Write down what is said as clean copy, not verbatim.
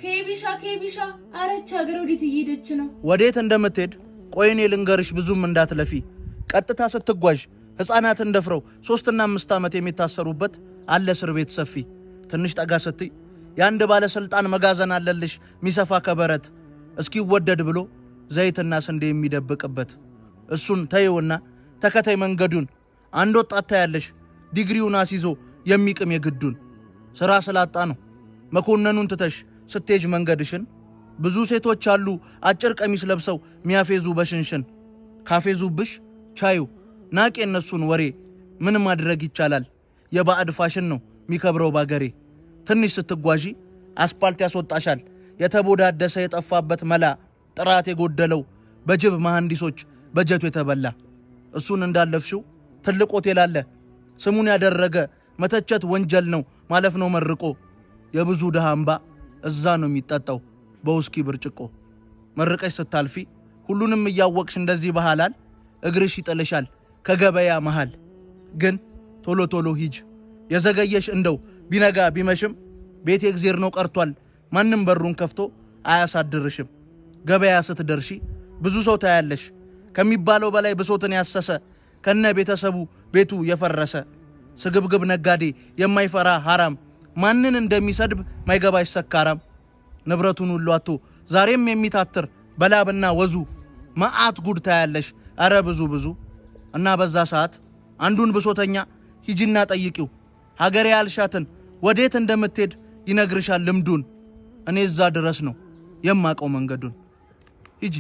ኬቢሻ ኬቢሻ፣ አረች ሀገር ወዴት እየሄደች ነው? ወዴት እንደምትሄድ ቆይ እኔ ልንገርሽ፣ ብዙም እንዳትለፊ። ቀጥታ ስትጓዥ ሕፃናትን ደፍረው 3ና 5 ዓመት የሚታሰሩበት አለ እስር ቤት ሰፊ። ትንሽ ጠጋ ስትይ የአንድ ባለሥልጣን መጋዘን አለልሽ ሚሰፋ ከበረት እስኪወደድ ብሎ ዘይትና ስንዴ የሚደብቅበት። እሱን ተይውና ተከታይ መንገዱን፣ አንድ ወጣት ታያለሽ ዲግሪውን አስይዞ የሚቅም የግዱን ሥራ ስላጣ ነው። መኮንኑን ትተሽ ስትሄጅ መንገድሽን ብዙ ሴቶች አሉ አጭር ቀሚስ ለብሰው ሚያፌዙ በሽንሽን። ካፌዙብሽ ቻዩ ናቅ የነሱን ወሬ፣ ምን ማድረግ ይቻላል? የባዕድ ፋሽን ነው ሚከብረው ባገሬ። ትንሽ ስትጓዢ አስፓልት ያስወጣሻል የተቦዳደሰ የጠፋበት መላ፣ ጥራት የጎደለው በጅብ መሐንዲሶች በጀቱ የተበላ። እሱን እንዳለፍሽው ትልቅ ሆቴል አለ ስሙን ያደረገ፣ መተቸት ወንጀል ነው ማለፍ ነው መርቆ። የብዙ ድሃ እምባ እዛ ነው የሚጠጣው በውስኪ ብርጭቆ። መርቀሽ ስታልፊ ሁሉንም እያወቅሽ እንደዚህ ባህላል እግርሽ ይጥልሻል ከገበያ መሃል። ግን ቶሎ ቶሎ ሂጅ፣ የዘገየሽ እንደው ቢነጋ ቢመሽም ቤት የእግዜር ነው ቀርቷል፣ ማንም በሩን ከፍቶ አያሳድርሽም። ገበያ ስትደርሺ ብዙ ሰው ታያለሽ ከሚባለው በላይ ብሶትን ያሰሰ፣ ከነ ቤተሰቡ ቤቱ የፈረሰ፣ ስግብግብ ነጋዴ የማይፈራ ሐራም፣ ማንን እንደሚሰድብ ማይገባሽ ሰካራም፣ ንብረቱን ሁሉ አጥቶ ዛሬም የሚታትር በላብና ወዙ መዓት ጉድ ታያለሽ። አረ ብዙ ብዙ። እና በዛ ሰዓት አንዱን ብሶተኛ ሂጂና ጠይቂው፣ ሀገሬ ያልሻትን ወዴት እንደምትሄድ ይነግርሻል ልምዱን። እኔ እዛ ድረስ ነው የማቀው መንገዱን። ሂጂ።